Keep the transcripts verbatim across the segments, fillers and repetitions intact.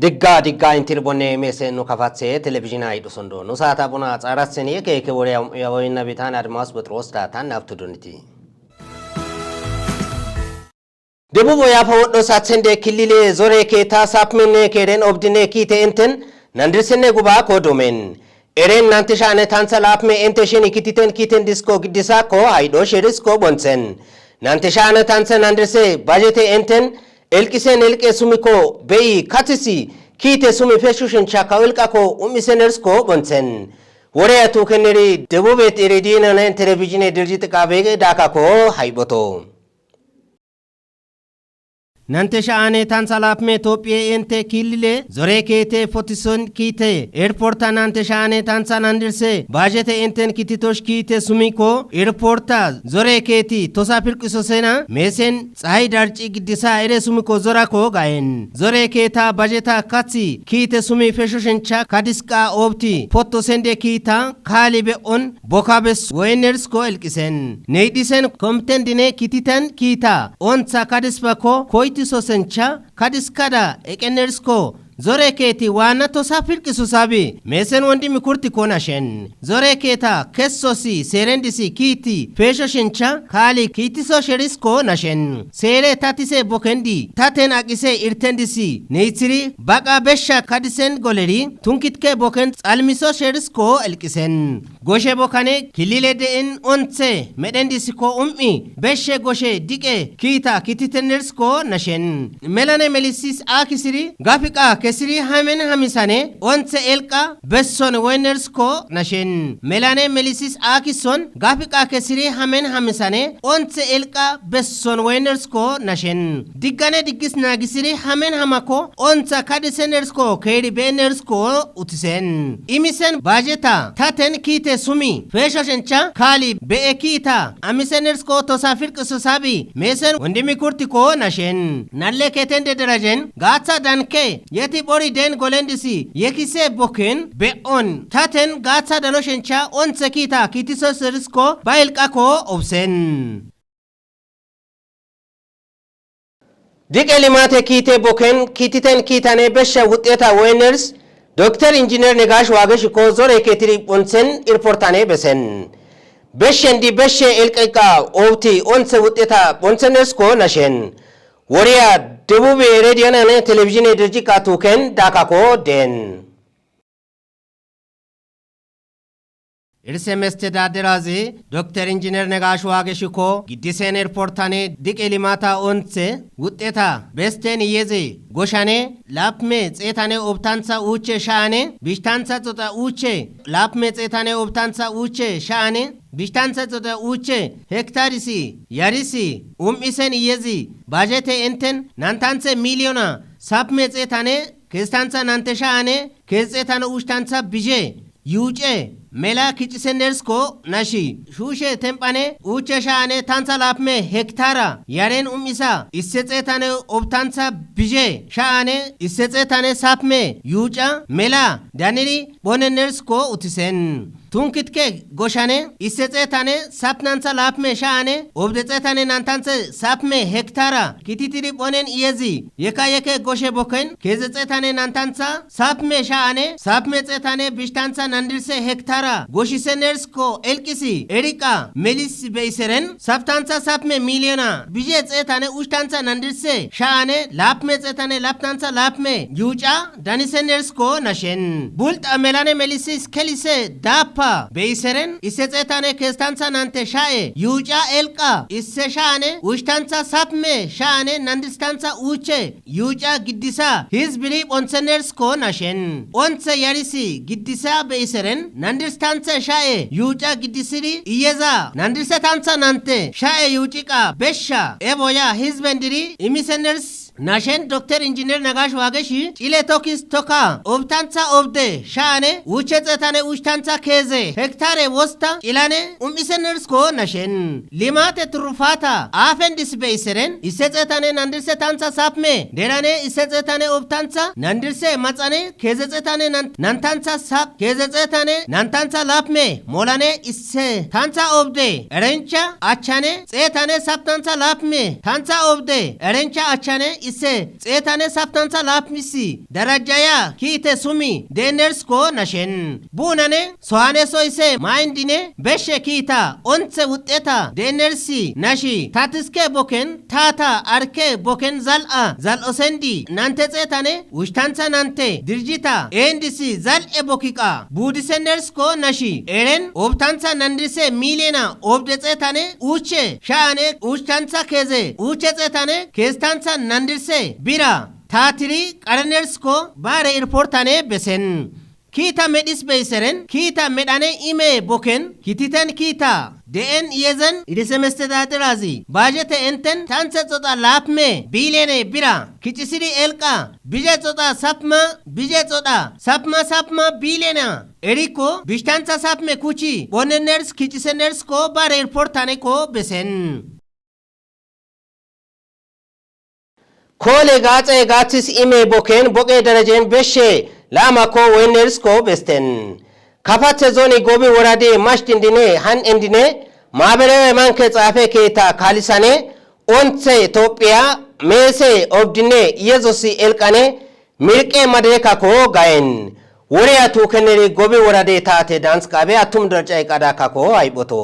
Digga digga intir bonne mese nu kafatse televizhina idu sondo. Nu saata buna tsaratseni ke ke wore ya wayna bitan Admas Petros datan naftu duniti. Debubo ya fa woddo satsende kilile zore ke ta sapmenne ke den obdine kite enten nandirsenne guba ko domen. Eren nante shane tansa lapme ente sheni kititen kiten disko gidisa ko haydo sherisko bonsen. Nante shane tansa nandirse bajete enten elkisen elke sumiko beyi katisi kite sumi feshushen chaka elka ko umisen ersko bonsen. Wore atu keneri Debubet Iridina nen televizhine dirjit ka bege daka ko hayboto. Nante sha'ane tansa lapme Tophiye ente kilile zore kete fotison kite airporta nante sha'ane tansa nandirse bajete enten kititosh kite sumiko airporta zore keti tosa pirqiso sena mesen tsahay darci gidisa ere sumiko zorako gayen. Zore keta bajeta katsi kite sumi feshoshencha kadiska obti fotosende kita kali be on bokabes woynersko elkisen. Neydisen komiten dine kititen kita. Onsa kadispa ko koyti sosencha kadiskada ekenersko. Zore keti wana tosa firki susabi. Mesen wondi mikurti kona shen. Zore keta kessosi serendisi kiti. Fesho shencha kali kiti so sherisko na shen. Sere tatise bokendi. Taten akise irtendisi. Neitsiri baka besha kadisen goleri. Tunkitke boken tsalmiso sherisko elkisen. Goshe bokane kilile de'in onse medendisi ko um'i beshe goshe dike kita kititenersko nashen. Melane melisis akisiri gafika kesiri hamen hamisane onse elka besson woynersko nashen. Melane melisis akison gafika kesiri hamen hamisane onse elka besson woynersko nashen. Diggane diggis nagisiri hamen hamako onsa kadisenersko keri benersko utisen. Imisen bajeta taten kite sumi. Fesho shencha kali be ekita. Amisenersko tosa firki susabi. Mesen wondimi kurti ko nashen. Nalle ketende derajen. Gatsa danke. Yeti bori den golendisi. Yekise boken. Be on. Taten gatsa dano shencha onse kita kitiso serisko. Ba elka ko obsen. Diqe limate kiite boken kititen kiitane beshe wuxxeta woyners Dokter Injiner Negash Wagesh ko zore ketiri bonsen irportane besen. Beshen di beshe elqeqa owti onse wuxxeta bonseners ko nashen. Woriya Debube Rediyonane Televizhine Dirjiqa Tuken Dakako Den. Irse mestedaderazi Dokter Injiner Negash Wageshiko giddisen erportane diqe limata onthe wuxxeta besten yeze goshane lapme xeetane obtantha uuche sha'ane bishtantha xoxa uuche lapme xeetane obtantha uuche sha'ane bishtantha xoxa uuche hektarisi yarisi um'isen yezi bajete enten nantanthe miliyona sapme xeetane kestantha nante sha'ane keexetana ushtantha bizhe yuuce mela kicisenersko nashi shuushe tempane uuche sha'ane tantha laapme hektara yaren um'isa isse xeetane obtantha bizhe sha'ane isse xeetane sapme yuuca mela daniri phonenersko utisen. Tunkitke goshane isse xeetane sapnantha laapme sha'ane obde xeetane nantanthe sapme hektara kititidi phonen iyezi yeka yeke goshe boken keeze xeetane nantantha sapme sha'ane sapme xeetane bishtantha nandirse hektara goshisenersko elqisi eriqa melis beyiseren saptantha sapme miliyona bizhe xeetane ushtantha nandirse sha'ane laapme xeetane laptantha laapme yuuca danisenersko nashen. Bult'a melane melisis kelise daappa beyiseren isse xeetane kestantha nante sha'e yuuca elqa isse sha'ane ushtantha sapme sha'ane nandistantha uuche yuuca giddisa hizbiri phontsenersko nashen. Onthe yarisi giddisa beyiseren nandistanthe sha'e yuuca giddisiri iyeza nandisetantha nante sha'e yuuciqa besha eboya hizbendiri imiseners Nashen Dokter Injiner Nagash Wageshi cile tokis toka obtantha obde sha'ane wuche xeetane ushtantha keeze hektare wosta cilane um'isenersko nashen. Limate turufata aafendis beyiseren isse xeetane nandirse tantha sapme derane isse xeetane obtantha nandirse maxane keeze xeetane nan- nantantha sap keeze xeetane nantantha lapme molane isse tantha obde erencha achchane xeetane saptantha lapme tantha obde erencha achchane isse xeetane saptantha laapmisi darajjaya kiite sumi deenersko nashen. Buunane sohane so isse mayndine beshe kiita onthe wuxxeta deenersi nashi tatiske boken taata arke boken zal'a zal'osendi nante xeetane ushtantha nante dirjita eendisi zal'e bokiqa buudisenersko nashi eren obtantha nandise miliyena obde xeetane uuche sha'ane ushtantha keeze uuche xeetane keestantha nandise bira taatiri qarenersko baare irportane besen. Kiita medhis beyiseren kiita medhane ime boken kititen kiita de'en yezen irisemestedaderazi baajete enten tanthe xoxa laapme bilene bira kicisidi elqa bije xoxa sapma bije xoxa sapma sapma bilena erikko bishtantha sapme kuchi boneners kicisenersko bare irportaneko besen. Koole gaaxe gaathis ime boken boqe darajen beshe laamakko woynersko besten. Kapathe zoni gobi woradi mash dindine han endine maaberewe manke xaafe keeta kaalisane onthe Tophiya meese obdine Yesusi elqane mirqe madirekakko gayen. Woreya tuukeneri gobi worade taate danskaabe attum dorcay qadakakko hayphoto.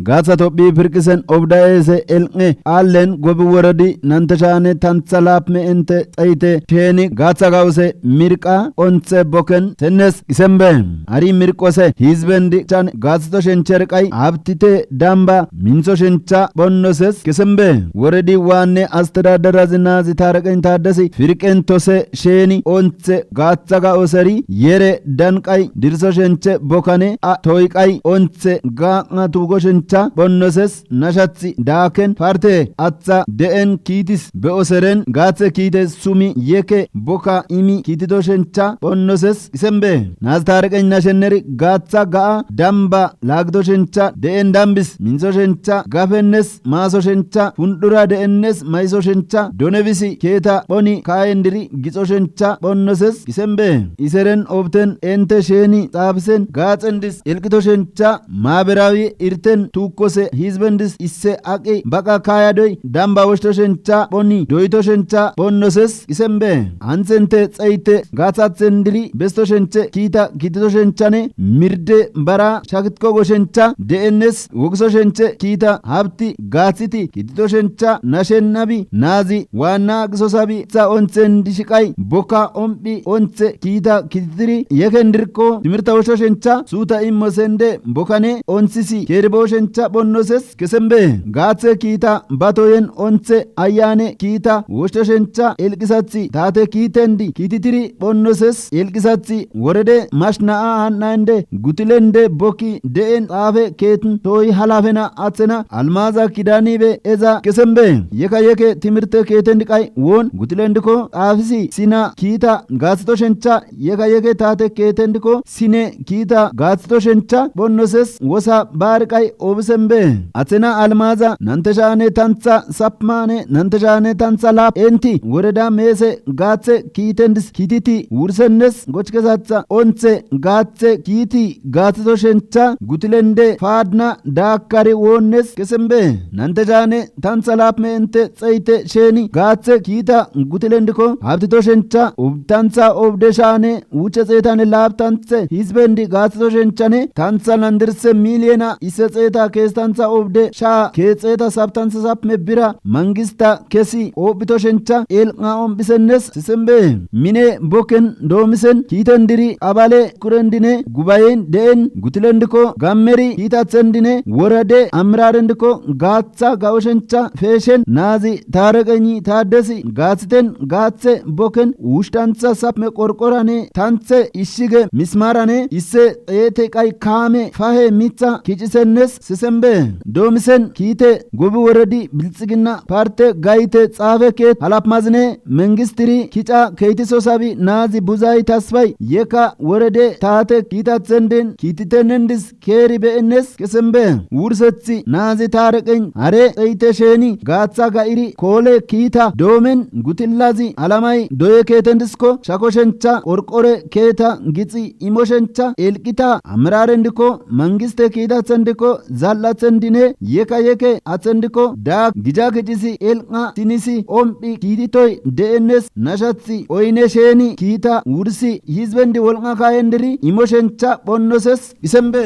Gaatha Tophi pirqisen obda eese elqe aallen gobi woradi nante shaane tantha laapme ente xayite sheeni gaatha gawuse mirqa onthe boken tennes isembe. Ari mirqose hizbendi chan gaathito shencher qay abtite damba mintho shencha phonnoses kesembe. Woredi waanne astedaderazi naazi taaraqen taaddasi firqen tose sheeni onthe gaatha ga oseri yere danqay dirso shenche bokkane a toyqay onthe gaaqna tuugo shencha phonnoses nashath daaken parte atha de'en kiitis be oseren gaathe kiite sumi yeke bokka imi kiitito shencha phonnoses isembe. Naazi taaraqen nashenneri gaatha ga'a damba laagito shencha de'en dambis mintho shencha gafennes maaso shencha pundhura de'ennes mayso shencha donebisi keeta phoni kaayendiri gixo shencha phonnoses isembe. Iseren obten ente sheeni xaafisen gaaxendis elqito shencha maaberaawi irten tuukkose hizbendis isse aqi baqa kaayadoy damba woshto shencha phoni doyito shencha phonnoses isembe. Anthente xeyte gaathathendiri besto shenche kiita kiitito shenchane mirde bara shakitko go shencha de'ennes wogiso shenche kiita habti gaathiti kiitito shencha nashen nabi naazi waanna gisosabi tha onthen dishiqay bokka omphi onthe kiita kiititiri yeken dirko timirta woshsho shencha suuta immo sende bokkane onthisi keeribo shencha phonnoses kesembe. Gaathe kiita ba toyen onthe ayyane kiita woshsho shencha elqisathi taate kiitendi kiititiri phonnoses elqisathi worede mashna'a han'aende gutilende bokki de'en xaafe keetin tooyi halafena athena almaaza kidanibe eza kesembe. Yeka yeke timirte keetendi qay woon gutilendikko xaafisi sina kiita gaathito shencha yeka yeke taate keetendikko sine kiita gaathito shencha phonnoses wosa baari qay oobisembe. Athena almaaza nante shaane tantha sapmane nante shaane tantha laap enti woreda meese gaathe kiitendis kiititi wursennes gochkesatha onthe gaathe kiiti gaathito shencha gutilende paadna daakkari woonnes kesembe. Nante shaane tantha laapme ente xeyte sheeni gaathe kiita gutilendikko habtito shencha ubtantha obde shaane wuche xeetane laaptanthe hizbendi gaathito shenchane tantha nandirse miliyena isse xeeta keestantha obde shaa kee xeeta saptantha sapme bira mangista kesi oophito shencha elqa omphisennes sisembe. Mine bokken doomisen kiitendiri abale kurendine gubayen de'en gutilendikko gammeri kiitathendine worade amirarendikko gaatha ga'o shencha feeshen naazi taaraqeni taaddesi gaathiten gaathe bokken wushttantha sapme qorqorane tanthe ishshige mismaarane isse xeete qay kaame fahe mitha kicisennes sisembe. Doomisen kiite gobi woredi bilxiginna parte gayte xaafe keet halapmazine mengistiri kica keytiso sabi naazi buzay tasfay yeka worede taate kiitathenden kiititenendis keeri be'ennes kesembe. Wursethi naazi taareqen hare xeyte sheeni gaatha ga'iri koole kiita doomen gutillazi alamay doye keetendisko shako shencha qorqore keeta gixi imo shencha elqita amirarendikko mangiste kiitathendikko zal atsendine yeka yeke atsendiko daa gija kijisi elq'a sinisi omphi kiititoy de'ennes nashathi oyne sheeni kiita wursi hizbendi wolq'a kaayendiri imo shencha phonnoses isembe.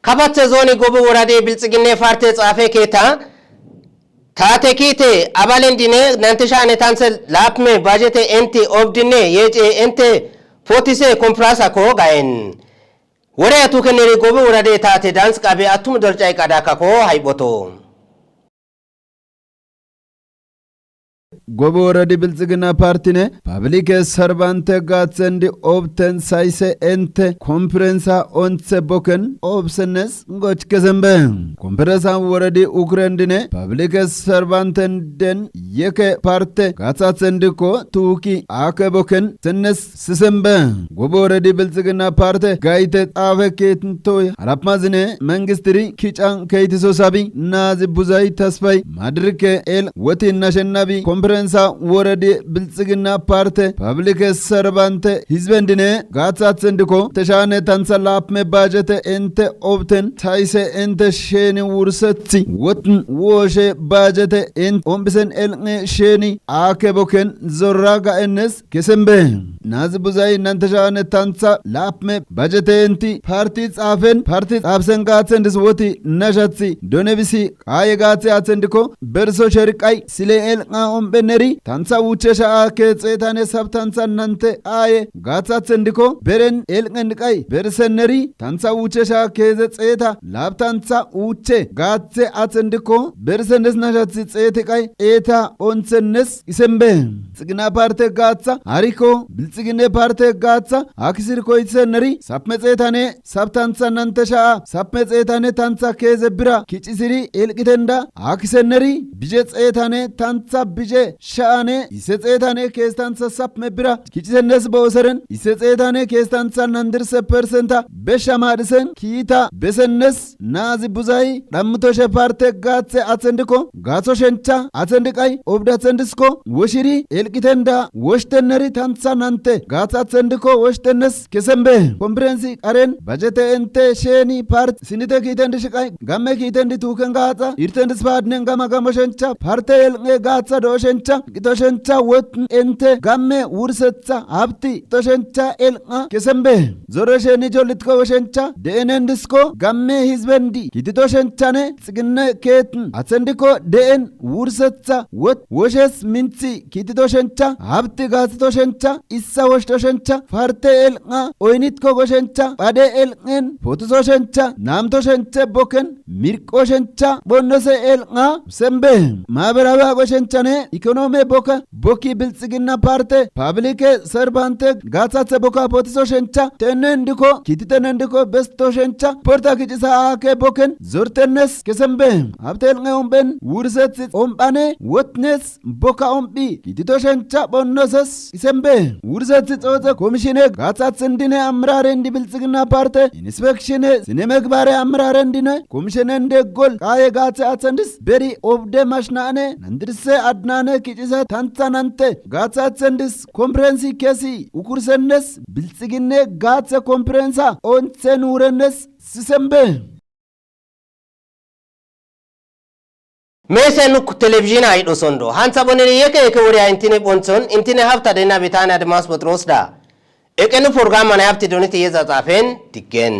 Kabathe zooni Gobe worade bilxiginne parte xaafe keeta taate kiite abalendine nante shaane tanse laapme bajete enti obdinne yeece ente pootise konfransako gayen. Wore atu kenneri Gobe worade taate dans qabe attum dorcay qadakako hayboto. Gobe woradi bilxigina partine pablike sarbante gaatsendi obten sayse ente konferensa ontse boken obsenes goch kesembe. Konferensa woradi ukrendine pablike sarbanten den yeke parte gaatsatsendiko tuuki ake boken sennes sisembe. Gobe woradi bilxigina parte gayte xaafe kiitintoy harapmazine mengistiri kican keytiso sabi naazi buzay tasfay madirike el woti nashennabi konferensa woradi bilxigina parte pablike sarbante hizbendine gaathatsendiko teshane tantha laapme bajete ente obten tayse ente sheeni wursethi wotin wooshe bajete ent ombisen elq'e sheeni aake boken zorra ga'ennes kesembe. Naazi buzay nante shaane tantha laapme bajete enti parti xaafen parti xaafsen gaathendis woti nashathi donebisi qaaye gaathe aathendiko berso sheriqay sile elq'a ompheneri tantha wuchesha aake xeetane sabtantha nante qaaye gaathathendiko beren elq'en qay bersenneri tantha wuchesha keeze xeeta laaptantha wuche gaathe athendiko bersendes nashathi xeeti qay eeta onthennes isembe. Bilxigina parte gaatha hariko bilxigine parte gaatha akisir koytseneri sapme xeetane sabtantha nante sha'a sapme xeetane tantha keeze bira kicisiri elqitenda akisenneri bije xeetane tantha bije sha'ane ise xeetane keestantha sapme bira kicisennes booseren ise xeetane keestantha nandirse persenta besha maadhisen kiita besennes naazi buzay dhammutoshe parte gaathe athendiko gaatho shencha athendi qay obdathendisko woshiri elqitenda woshtenneri tantha nante gaathathendiko woshtennes kesembe. Konferensi qaren bajete ente sheeni part sinite kiitendi shiqay gamme kiitendi tuuken gaaxa irtendis paadnen gama gamo shencha parte elq'e gaatha do'o shencha qito shencha wotin ente gamme wursetha habti qito shencha elq'a kesembe. Zorre sheeni jollitko woshencha de'enendisko gamme hizbendi kitito shenchane xiginne keetin athendiko de'en wursetha wot woshes minthi kitito shencha habti gaatito shencha issa woshto shencha parte elq'a oynitko goshencha phade elq'en potiso shencha namto shenche boken mirqo shencha bonnose elq'a sembe. Maaberawe aqo shenchane ikonome boka bokki bilxigina parte pablike serbante gaathathe boka potiso shencha tennendiko kititenendiko besto shencha porta kicisa aake boken zortennes kesembe. Habte elq'e omphen wursethi omphane wotnes boka omphi kitito shencha phonnoses isembe. Wursethi xooxe komishine gaathathindine amirarendi bilxigina parte inspekshine sine megbare amirarendine komishinen deggol qaaye gaathe athendis beri obde mashna'ane nandirse adnane kicise tantha nante gaathe athendis konferensi kesi ukursennes bilxiginne gaathe konferensa onthe nuurennes sisembe. Meese nuk televizhiina hidho sondo hantha bonene yeke yeke woriya intine phonthon intine habta dena betane admas phoxirosda eqenu programmane habti doniti yeza xaafen diggen.